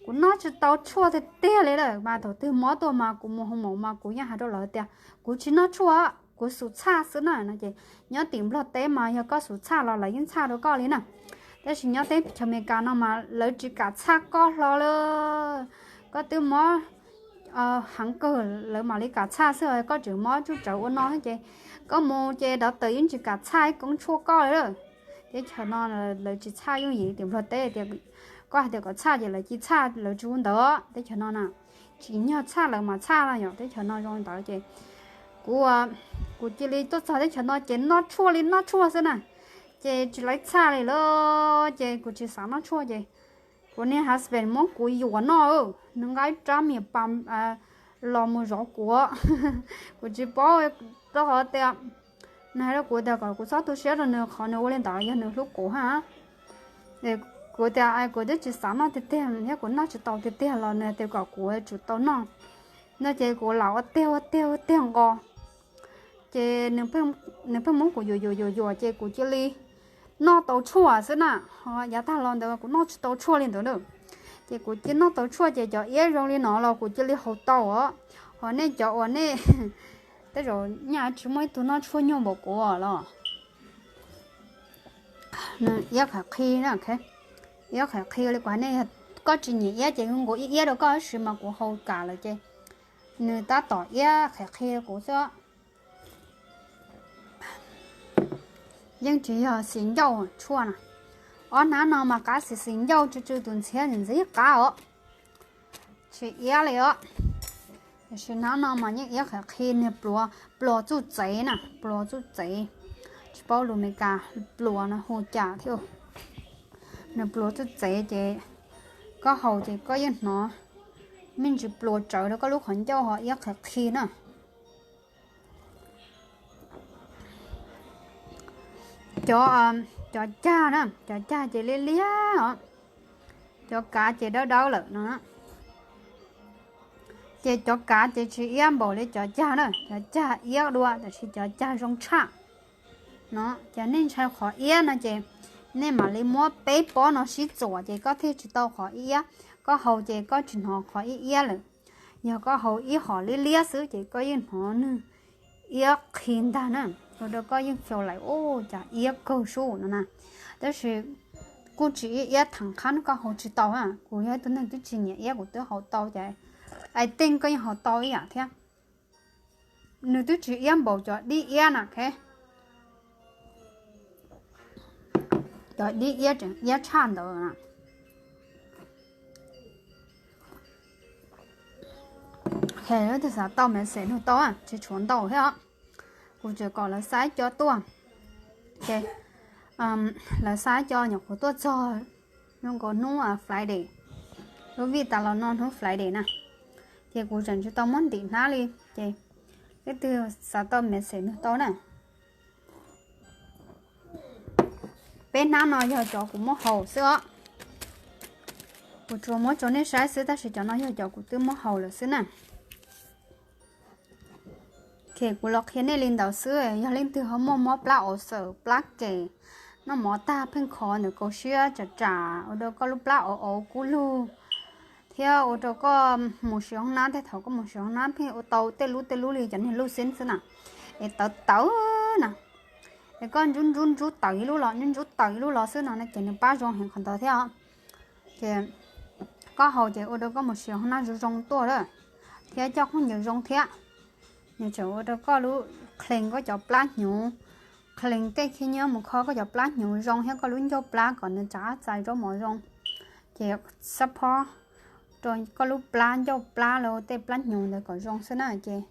kuv noj tsis tau tshuaj tiag tiag li lawm mas thaum twg mob tuaj mas kuv mus hoo maum mas kuv yeej hais rau lawv tias kuv tsis noj tshuaj, kuv xum txhaj xwb na no ces nyob tim Nplog teb mas yog koj xum txhaj los lawv yeej txhaj rau koj li na. Tab sis nyob teb chaws Amelikas no mas lawv tsis kam txhaj koj hlo li. Koj twb mob heev kawg lawv mam li kam txhaj xwb, koj tseem mob tsuj tsawv ua no ces koj mus ces dov tawm yeej tsis kam txhaj ib koob tshuaj koj li. Teb chaws no lawv tsis txhaj yooj yim, tim Nplog teb tias koj hais tias kom txhaj ces lawv cia txhaj, lawv tsis ua ntawd teb chaws no na. Tsim nyog txhaj lawv mas txhaj no yom, teb chaws no zoo li ntawd ces kuv, kuv cia li tuaj txog teb chaws no ces noj tshuaj li noj tshuaj xwb na, ces tsis lawv txhaj li lawm ces kuv tsis xav noj tshuaj ces kuv niag husband muab kuv yuam noj, nws nqa ib rab mias pas los mus zov kuv. Kuv tsis paub, rau qhov tias nws hais rau kuv tias kom kuv txhob tu siab rau nws, qhov nws ua li ntawd yog nws hlub kuv hab. Kuv tias kuv twb tsis xav noj tiag tiag thiab kuv noj tsis tau tiag tiag los nws tias kom kuv tsum tau noj no ces kuv lam ua tiag ua tiag ua tiag nqos ces nws pheej muab kuv yuam yuam yuam yuam ces kuv cia li noj tau tshuaj xwb na. Ho yav tag los ntawd kuv noj tsis tau tshuaj li ntawd na. Ces kuv cia noj tau tshuaj ces cov iab zoo li no los kuv cia li haus tau os. Ho nej cov uas nej, tej zaum nyaj tsis muaj ib tug noj tshuaj nyuaj npaum kuv los. Nws iab qhov qhi na, iab qhov qhi li kuv hais nej, koj tsis nyiam iab ces nkaus ib iab rau koj tab sis mas kuv haus kam lawm ces nws tab tom iab qhov qhi kuv xwb. Yeej tsis yog xis ncauj tshuaj na. Ob hnab no mas qab xis xis ncauj tsw tsw tus ntxhiab ntxhiab qab os. Tsis iab li os. Tiam sis hnab no mas yeej iab qhov qhi, niag pluas, pluas txuj txev na, pluas txuj txev. Tsis paub lus Amelikas pluas no hu cas thiab. Nws pluas txuj txev ces koj haus ces koj yeej hnov me ntsis pluas tsawv rau koj lub qhov ncauj ho iab qhov qhi na. Cov, cov cag na, cov cag ces liab liab os. Cov kav ces dawb dawb lawm no. Ces cov kav ces tsis iab npaum li cov cag na, cov cag iab dua tab sis cov cag zoo tshaj no. Ces nej ntshai qhov iab no ces nej mam li muab peb pob no sib txuam ces koj thiaj tsis tau qhov iab. Koj haus ces koj tsis hnov qhov iab iab lawm. Yog koj haus ib hom liab liab xwb ces koj yeej hnov nws iab qhi ntag na. Ua rau koj yeej xyaum lawm, ua cas iab kawg sub no na. Tab sis kuj tsis iab iab theem qhab koj haus tsis tau na. Kuv yog ib tug neeg twb tsis nyiam iab kuv twb haus tau ces I think koj yeej haus tau ib yam thiab. Nws twb tsis iab npaum cov dib iab na. Cov dib iab tseem iab tshaj ntawd na. Leej twg xav tau message nug tau, tsis tshuav ntau thiab os. Kuv tseem kom lawv xa ib co tuaj. Ces lawv xa ib co nyuam qhuav tuaj txog zoo nkaus hnub Friday, lub vij tas los no hnub Friday na. Ces kuv tseem tsis tau muab ntim hnab li. Ces leej twg xav tau message nug tau na. Peb hnab no yog cov kuv muab haus xwb os. Kuv tsuas muab rau nej saib xwb tab sis cov no yog cov kuv twb muab haus lawm xwb na. Ces kuv los qhia nej li ntawd xwb, yog leej twg ho muaj mob plab ua xawm, plab kem, noj mov tag pheej khov ntawm kaus siab tsam tsam ua rau koj lub plab ua auv kub lug, thiab ua rau koj mus siv hoob nab, tej thaum koj mus siv hoob nab pheej ua tau tej lub tej lub li cov niag lub xib xwb na, es tawv tawv na, es koj ntsub ntsub ntsub tawm ib lub los ntsub ntsub tawm ib lub los xwb no ces nws pab zoo heev qhov ntawd thiab os. Ces koj haus ces ua rau koj mus siv hoob nab zoo zoo tuaj lawm, thiab coj khaub ncaws zoo thiab. Nws tseem ua rau koj lub, clean koj cov plab hnyuv, clean tej khib nyiab mus kho koj cov plab hnyuv zoo thiab koj lub ncauj plab kom nws rov qab txais zaub mov zoo. Ces support rau koj lub plab ncauj plab los tej plab hnyuv ntawd kom zoo xwb na. Ces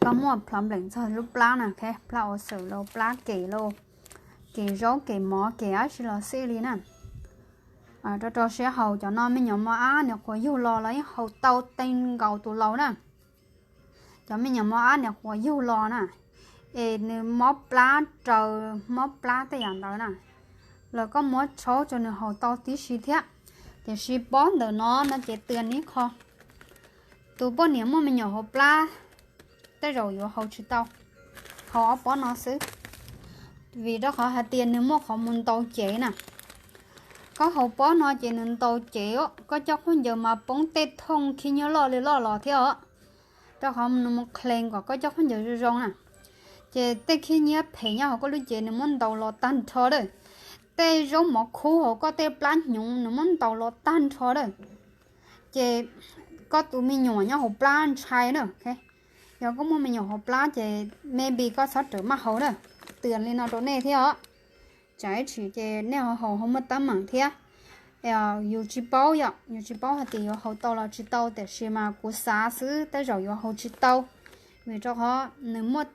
koj muaj problem txog lub plab na, plab ua xawm los plab kem los, kem zaub kem mov kem dab tsi los xij li na, rau rau siab haus. Cov no me nyuam mos ab nyuam qhuav yug los los yeej haus tau tee nkaus tus laus na. Cov me nyuam mos ab nyuam qhuav yug los na, es nws mob plab raws mob plab tej yam ntawd na, los koj muab tshaub rau nws haus tau tib si thiab. Tiam sis pob ntawm no no ces tias nib qho, tus poj niam muaj me nyuam hauv plab tej zaum yuav haus tsis tau, haus ob pob no xwb, vim rau qhov hais tias nws muaj qhov mus ntaus cev na. Koj haus pob no ces nws ntaus cev, koj coj khaub ncaws mas poob tej thooj khib nyiab loj li loj los thiab os. Rau qhov nws mus clean kom koj coj khaub ncaws zoo zoo na, ces tej khib nyiab phem nyob hauv koj lub cev nws muab ntaus los tag nrho lawm. Tej zaub mov khub hauv koj tej plab hnyuv nws muab ntaus los tag nrho lawm. Ces koj tus me nyuam nyob hauv plab ntshai na. Yog koj muaj me nyuam hauv plab ces maybe koj txhob rawm maj haus na. Tias li no rau nej thiab os. Tsam ib tsam ces nej ho haus ho muaj teeb meem thiab. Yus tsis paub yom, yus tsis paub hais tias yuav haus tau los tsis tau, tiam sis mas kuv xav xwb tej zaum yuav haus tsis tau, vim rau qhov nws muaj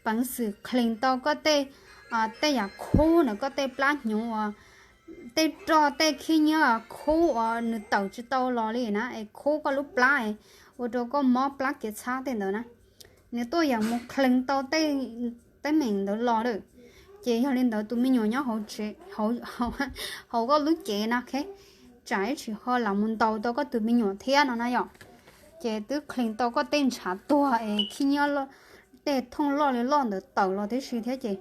peev xwm clean tau koj tej, tej yam khub na, koj tej plab hnyuv uas, tej roj tej khib nyiab khub uas nws tawm tsis tau los li na, es khub koj lub plab, ua rau koj mob plab kev txhab tej ntawd na, nws tuaj yeem mus clean tau tej teeb meem ntawd los lawm. Ces yog li ntawd tus me nyuam nyob hauv, hauv koj lub cev no, tsam ib tsam ho lam mus ntaus tau koj tus me nyuam thiab no na yom. Ces twb clean tau koj tej ntshav tuag es khib nyiab, tej thooj loj li loj ntawd tawm los tib si thiab ces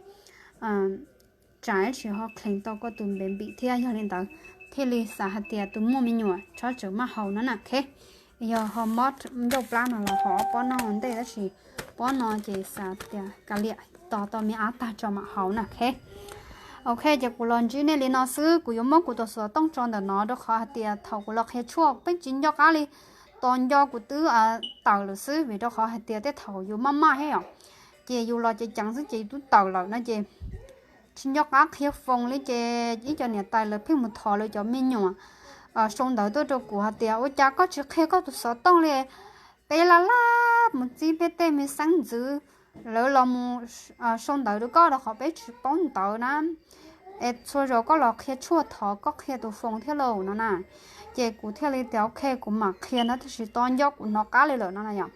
tsam ib tsam ho clean tau koj tus baby thiab. Yog li ntawd thiaj li xav hais tias tus muaj me nyuam txhob rawm maj haus no na. Yog ho mob ncauj plab no los haus ob pob no ua ntej, tab sis pob no ces xav tias kav liam, tos tau me ab tag tso mam haus na. Ok, ces kuv los ntsib nej li no xwb, kuv yuav muab kuv tus xov tooj tso ntawm no rau qhov hais tias thaum kuv los qhia tshuaj peb tsis nco qab li, tos nco kuv twb tawm lawm xwb, vim rau qhov hais tias tej thaum yus maj maj thiab yom, ces yus los ceev ceev xwb ces yus twb tawm lawm no ces tsis nco qab qhia foos li ces ib co niam tais lawv pheej mus thov lawv cov me nyuam sau ntawv tuaj rau kuv hais tias ua cas koj tsis qhia koj tus xov tooj li, peb laj laj mus txib peb tej me xeeb ntxwv, lawv los mus sau ntawv rau koj rau qhov peb tsis paub ntawv na, es txhua zaus koj los qhia tshuaj thov koj qhia tus foos thiab lauj no na. Ces kuv thiaj li tias ok kuv mam qhia no, tab sis tos nco kuv hnov qab li lawm no na yom.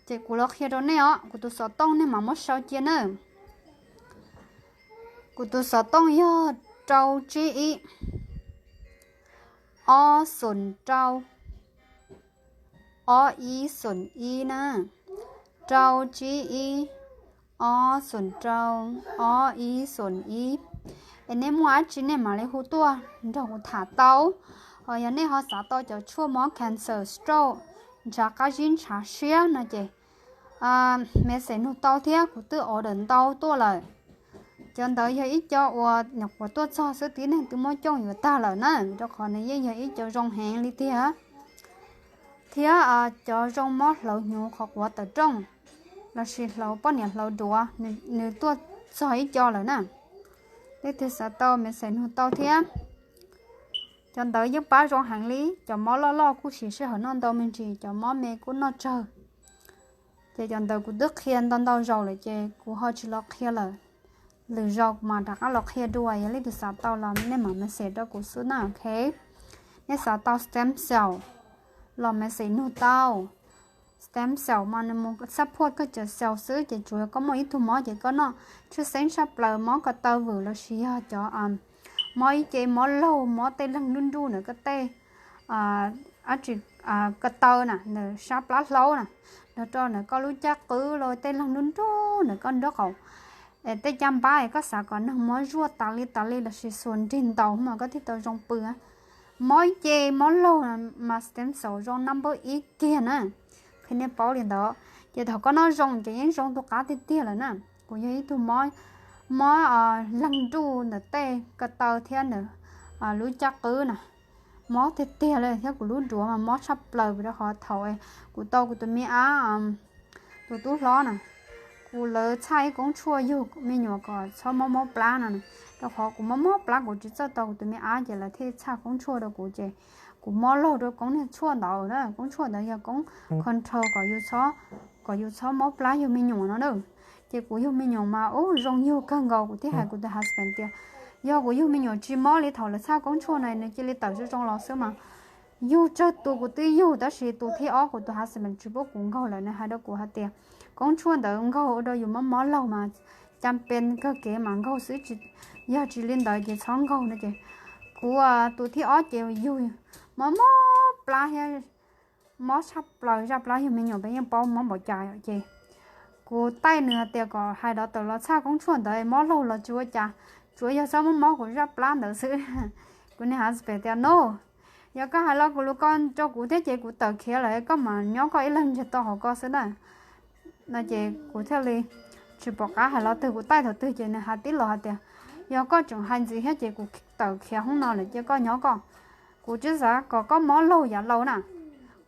Ces kuv los qhia rau nej os, kuv tus xov tooj nej mam muab sau cia na. Kuv tus xov tooj yog rau tsib ib, ob xoom rau, ob ib xoom ib na, rau tsib ib, ob xoom rau, ob ib xoom ib. Es nej muaj dab tsi nej mam li hu tuaj nrog kuv tham tau. Ho yog nej ho xav tau cov tshuaj mob cancer, stroke, ntshav qab zib ntshav siab no ces message nug tau thiab, kuv twb order ntau tuaj lawm. Cov ntawd yog ib co uas nyuam qhuav tuaj txog xwb, tib neeg twb muab cooj yuav tag lawm na, rau qhov nws yeej yog ib co zoo heev li tiag. Thiab cov zoo mob hlauv hnyuv qhov quav tawm rooj lossis hlauv poj niam hlauv duav, nws tuaj txog ib co lawm na. Leej twg xav tau message nug tau thiab. Cov ntawd yeej pab zoo heev li, cov mob loj loj kuj siv sij hawm noj ntau me ntsis, cov mob me kuj noj tsawg. Ces cov ntawd kuv twb qhia ntau ntau zaus lawm ces kuv ho tsis los qhia lawm. Lwm zaus kuv mam rov qab los qhia dua, yog leej twg xav tau los nej mam message rau kuv xwb na, ok. Nej xav tau stem cell los message nug tau. Stem cell mas nws mus support koj cov cell xwb, ces tsuas yog koj muaj ib tug mob ces koj noj. Tshwj xeeb tshaj plaws mob ko taw vwm lossis yog cov mob ib ce, mob laug, mob tej leeg nruj nruj ntawm koj tej, ab tsi, ko taw na, ntawm sab plab hlaub na, nrog rau ntawm koj lub caj qwb los tej leeg nruj nruj ntawm koj nraub qaum, tej caj npab es koj xav kom neeg mob zuaj tas li tas li lossis xuas nrig ntaus mas koj thiaj tau zoo pw. Mob ib ce, mob laug mas stem cell zoo number ib kiag na. Qhia nej paub li ntawd, ces thaum koj noj zoo ces yeej zoo tu qab tiag tiag lawm na. Kuv yog ib tug mob, mob leeg nruj ntawm tej ko taw thiab ntawm lub caj qwb na, mob tiag tiag li thiab kuv lub duav mas mob tshaj plaws vim rau qhov thaum kuv tau kuv tus me ab, tus tub hlob na, kuv lawv txhaj ib koob tshuaj yug me nyuam kom txhob mob mob plab no, rau qhov kuv mob mob plab kuv tsis txawj tau kuv tus me ab ces lawv thiaj txhaj koob tshuaj rau kuv ces kuv mob laug rau koob niag tshuaj ntawd na. Koob tshuaj ntawd yog koob control kom yus txhob, kom yus txhob mob plab yug me nyuam no na. Ces kuv yug me nyuam mas ub zoo yug kawg nkaus, kuv thiaj hais kuv tus husband tias yog kuv yug me nyuam tsis mob li thaum lawv txhaj koob tshuaj no nws cia li tawm zoo zoo los xwb mas. Yug tsawg tus kuv twb yug, tab sis tus thib ob kuv tus husband tsis pub kuv nkaug lawm, nws hais rau kuv hais tias koob tshuaj ntawd nkaug ua rau yus mob mob laug mas cas pes kawg kev mas nkaug xwb, yog tsis li ntawd ces txhob nkaug no ces kuv tus thib ob ces yug mob mob plab thiab, mob tshaj plaws zaj plab yug me nyuam peb yeej paub mob npaum cas ces kuv taij nws hais tias kom hais doctor los txhaj koob tshuaj ntawd, mob laug los tsis ua cas, tsuav yog txhob mob mob kuv zaj plab ntawd xwb. Kuv niag husband tias no, yog koj hais lo kuv lus ko rau kuv thiab ces kuv tawm khiav lawm, koj mas nyob koj ib leeg ntsiag to hauv ko xwb na. No ces kuv thiaj li tsis pom qab hais lo twg, kuv taij thaum twg ces nws hais tib los hais tias yog koj tseem hais ntxiv thiab ces kuv tawm khiav hoob no lawm, cia koj nyob koj. Kuv tsis xav kom koj mob laug yav laus na.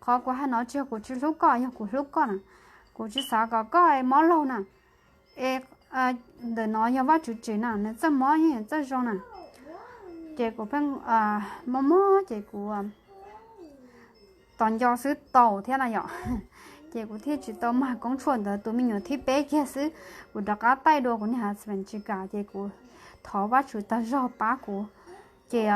Qhov kuv hais no tsis yog kuv tsis hlub koj, yog kuv hlub koj na. Kuv tsis xav kom koj mob laug na. Es ntawm no yog Vajtswv tsim na, nws txawj mob yeej txawj zoo na. Ces kuv pheej mob mob ces kuv tos nco xwb tau thiab na yom. Ces kuv thiaj tsis tau mag koob tshuaj ntawd, tus me nyuam thib peb kiag xwb kuv rov qab taij dua, kuv niag husband tsis kam ces kuv thov Vajtswv tag zog pab kuv. Ces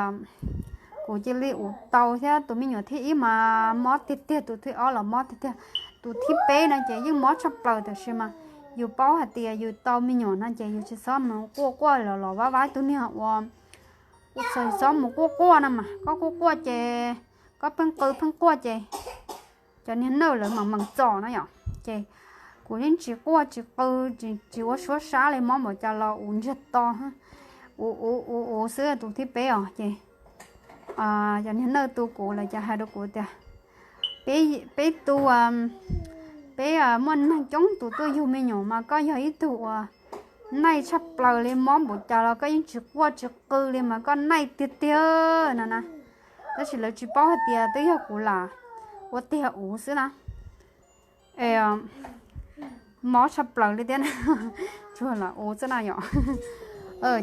kuv cia li ua tau thiab, tus me nyuam thib ib mas mob tiag tiag, tus thib ob los mob tiag tiag, tus thib peb no ces yeej mob tshaj plaws, tiam sis mas yus paub hais tias yus tau me nyuam no ces yus tsis txhob mus quaj quaj los los vaj vaj ib tug niag ua, txhob mus quaj quaj no mas koj quaj quaj ces koj pheej qw pheej quaj ces cov niag nerve lawv mas meem txom no yom. Ces kuv yeej tsis quaj tsis qw, tsis ua suab sab li, mob npaum cas los ua ntsiag to, ua ua ua xwb tus thib peb os. Ces cov niag nerve tu kuv lawm ces hais rau kuv tias peb tu, peb muaj neeg coob tus tuaj yug me nyuam mas koj yog ib tug uas nice tshaj plaws li, mob npaum cas los koj yeej tsis quaj tsis qw li mas koj nice tiag tiag no na. Tab sis lawv tsis paub hais tias twb yog kuv lam ua tiag ua xwb na. Mob tshaj plaws li thiab, tsuas lam ua xwb na yom.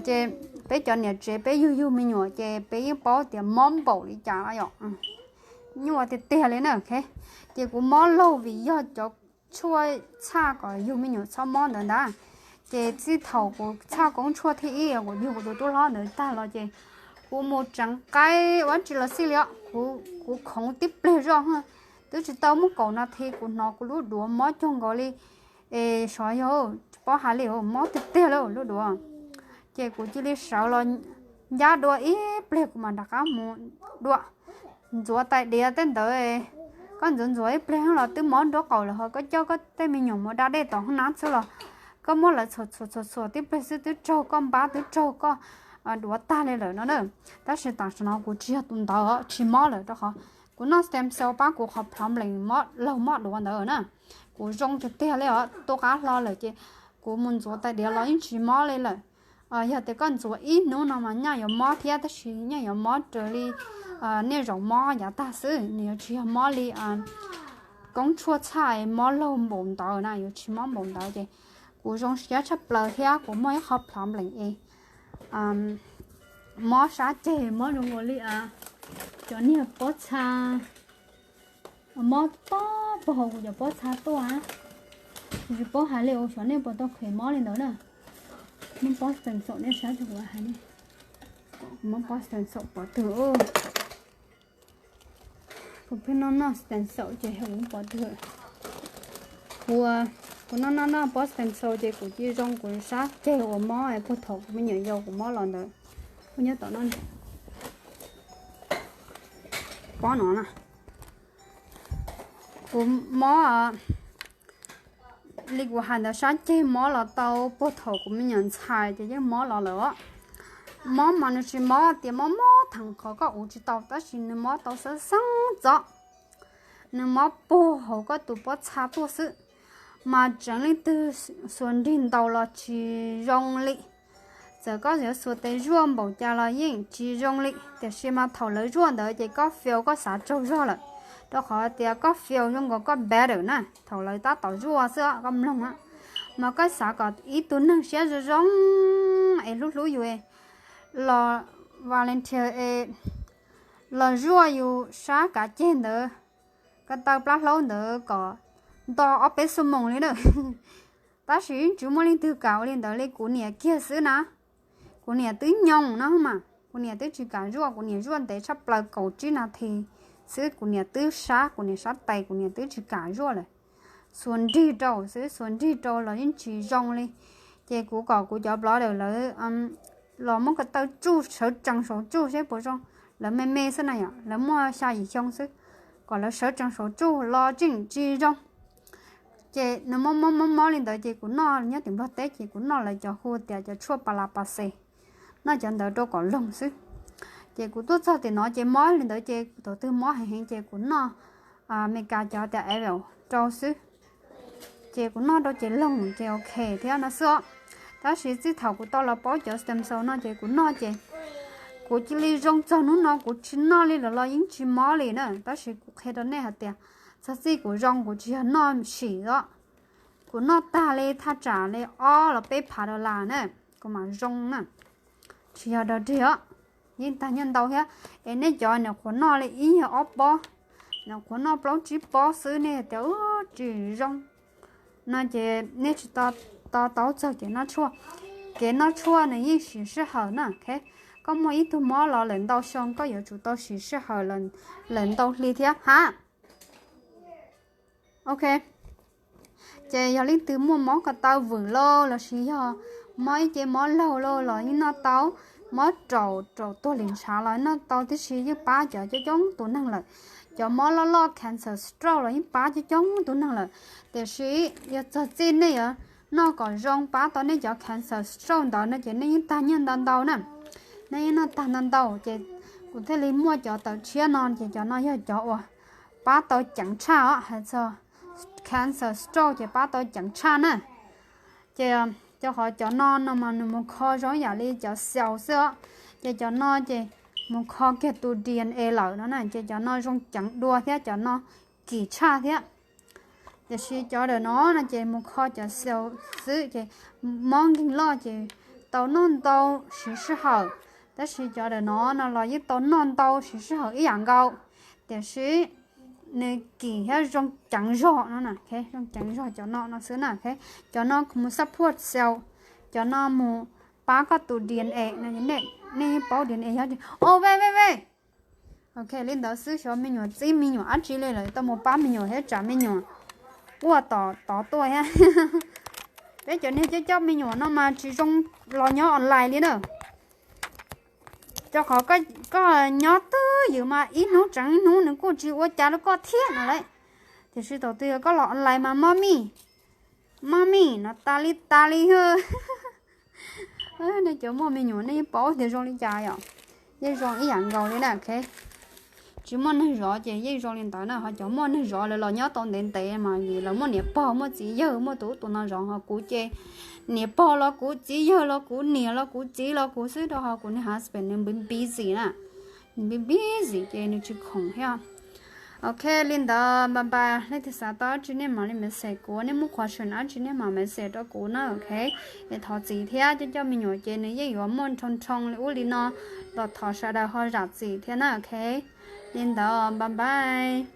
Ces peb cov niam tsev peb yug yug me nyuam ces peb yeej paub tias mob npaum li cas no yom. Nyuaj tiag tiag li na. Ces kuv mob laug vim yog cov tshuaj txhaj kom yug me nyuam txhob mob ntawd ntag. Ces txij thaum kuv txhaj koob tshuaj thib ib kuv yug kuv tus tub hlob ntawd tag los ces kuv mus tseev qaib ua dab tsi los xij li os, kuv khoov tib pliag zoj, twb tsis tau muaj kaum nas this kuv hnov kuv lub duav mob cuag nkaus li, es xyov yog tsis paub hais li, mob tiag tiag li lub duav. Ces kuv cia li sawv los ncab dua ib pliag kuv mam rov qab mus dua. Ntxuav tais diav tej ntawd, koj ntxuav ntxuav ib pliag los twb mob nraub qaum lawm, ho koj coj koj tej me nyuam mus da dej tom hoob nab xwb los koj muab lawv txhuam txhuam txhuam txhuam tib pliag xwb twb raug koj npab twb raug koj duav tag li lawm no na. Tab sis tam sim no kuv tsis yog tus ntawd, tsis mob lawm rau qhov kuv noj stem cell pab kuv qhov problem mob laug mob duav ntawd na. Kuv zoo tiag tiag li os, tu qab hlo lawm ces kuv mus ntxuav tais diav los yeej tsis mob li lawm. Yog tias koj ntxuav ib hnub no mas nyaj yuav mob thiab, tab sis nyaj yuav mob raws li nej zaum mob yav tag xwb, nws yuav tsis yog mob li koob tshuaj txhaj mob laug npaum ntawd na, yuav tsis mob npaum ntawd. Ces kuv zoo siab tshaj plaws thiab kuv muaj ib qho problem es mob sab ceg, mob zoo nkaus li Cov niag pob txha, mob pob puag hauv kuv cov pob txha tuaj. Kuv tsis paub hais li, ua xyov nej puas tau kheev mob li ntawd na. Muab pob stem cell nej saib tso kuv hais li. Kuv muab pob stem cell pov twg? Kuv pheej noj noj stem cell ces yog kuv pov twg. Kuv, kuv noj noj noj pob stem cell ces kuv cia zoo, kuv sab ceg uas mob puag thaum kuv me nyuam yaus kuv mob los ntawd. Kuv nyob tom no, pob no na. Kuv mob li kuv hais ntawd, sab ceg mob los tau puag thaum kuv me nyuam ntxhais ces yeej mob los lawm os. Mob mas nws tsis mob tias mob mob theem qhov koj uv tsis tau, tab sis nws mob tau xeeb xeeb txov. Nws mob puag hauv koj tus pob txha tuaj xwb, mas tseev leej twg xuas nrig ntaus los tsis zoo li. Txawm koj yuav xuas tes zuaj npaum cas los yeej tsis zoo li, tiam sis mas thaum lawv zuaj ntawd ces koj feel koj xav tsaug zog lawm, rau qhov tias koj feel zoo nkaus koj better na thaum lawv tab tom zuaj xwb os, koj mloog a. Mas koj xav kom ib tug neeg siab zoo zoo es hlub hlub yus los volunteer es los zuaj yus sab kav ceg ntawd, ko taw plab hlaub ntawd kom nto ob peb xuab moos li na. Tab sis yeej tsis muaj leej twg kam ua li ntawd li, kuv niam kiag xwb na. Kuv niam twb nyoos no mas, kuv niam twb tsis kam zuaj, kuv niam zuaj ntev tshaj plaws kaum tsib nas this xwb kuv niam twb sab, kuv niam sab tes kuv niam twb tsis kam zuaj lawm. Xuas nrig rau xwb, xuas nrig rau los yeej tsis zoo li. Ces kuv kom kuv cov brother lawv los muab ko taw tsuj sawv tsees saum tsuj seb puas zoo. Lawv me me xwb na yom, lawv muaj xya yim xyoo xwb, kom lawv sawv tsees saum tsuj los tseem tsis zoo. Ces nws mob mob mob mob li ntawd ces kuv noj nyob tim Nplog teb ces kuv noj lawv cov hu tias cov tshuaj pa la pa xes, noj cov ntawd rau kom loog xwb. Ces kuv tuaj txog tim no ces mob li ntawd ces thaum twg mob heev heev ces kuv noj Amelikas cov tias Advil rau xwb. Ces kuv noj rau ces loog ces ok thiab no xwb os. Tab sis txij thaum kuv tau los paub cov stem cell no ces kuv noj ces kuv cia li zoo txog hnub no, kuv tsis noj li lawm los yeej tsis mob li na. Tab sis kuv qhia rau nej hais tias txog txij kuv zoo kuv tsis yog noj sim os. Kuv noj tag li thaj tsam li ob los peb phav dollar na, kuv mam zoo na. Tsis yog dog dig os, yeej tag nyiaj ntau thiab. Es nej cov nyuam qhuav noj li ib yog ob pob, nyuam qhuav noj plaub tsib pob xwb nej tias tsis zoo no ces nej tsis to taub txog kev noj tshuaj. Kev noj tshuaj nws yeej siv sij hawm na. Koj muaj ib tug mob los lawm ntau xyoo koj yuav tsum tau siv sij hawm lawm ntau hli thiab hab. Ok. Ces yog leej twg muaj mob ko taw vwm lauj lossis yog mob ib ce mob laug lauj los yeej noj tau. Mob raum, raum tuag li ntshav los noj tau, tiam sis yeej pab cov coob coob tus neeg lawm. Cov mob loj loj cancer stroke los yeej pab coob coob tus neeg lawm. Tiam sis yog txog txij nej yuav noj kom zoo pab tau nej cov cancer stroke ntawd no ces nej yeej tag nyiaj ntau ntau na. Nej yeej noj tag ntau ntau ces kuv thiaj li muaj cov tawm tshiab no ces cov no yog cov uas pab tau ceev tshaj os, hais txog cancer stroke ces pab tau ceev tshaj na. Ces cov qhov cov no no mas nws mus kho zoo yam li cov cell xwb os. Ces cov no ces mus kho kiag tus D N A lawm no na, ces cov no zoo ceev dua thiab cov no kim tshaj thiab. Tiam sis cov ntawm no no ces mus kho cov cell xwb ces mob nkeeg loj ces tau noj ntau siv sij hawm. Tab sis cov ntawm no no los yeej tau noj ntau siv sij hawm ib yam nkaus, tiam sis nws kim thiab zoo ceev zog no, zoo ceev zog cov no no xwb na. Cov no mus support cell, cov no mus pab koj tus D N A no. Nej yeej paub D N A yog, o ve ve ve. Ok, li ntawd xwb, xyov me nyuam txib me nyuam dab tsi li lawm tau mus pab me nyuam thiab tsam me nyuam quaj tom tod tuaj thiab. Peb cov niag coj coj me nyuam no mas tsis zoo los nyob online li na. Rau qhov koj nyob twj ywm mas ib hnub tseem ib hnub nws kuj tsis ua cas rau koj thiab no lauj. Tiam sis thaum twg koj los online mas mommy, mommy no tas li tas li. Nej cov muaj me nyuam nej yeej paub tias zoo li cas yom. Yeej zoo ib yam nkaus li na. Tsis muaj neeg zov ces yeej zoo li ntawd na. Ho cov muaj neeg zov lawv los nyob tau ntev ntev mas vim lawv muaj niam pog muaj txiv yawg, muaj tus ub tus no zov. Ho kuv ces niam pog los kuv, txiv yawg los kuv, niam los kuv, txiv los kuv xwb, rau ho kuv niag husband nws busy na. Nws busy ces nws tsis khoom thiab. Ok, li ntawd bye bye. Leej twg xav tau dab tsi nej mam li message kuv, nej muaj question dab tsi nej mam message rau kuv na. Ok, es thov txim thiab, coj coj me nyuam ces nws yeej yuav muaj nrhoo nrhoo li ub li no, los thov sawv daws ho zam txim thiab na. Ok, Li ntawd, bye bye.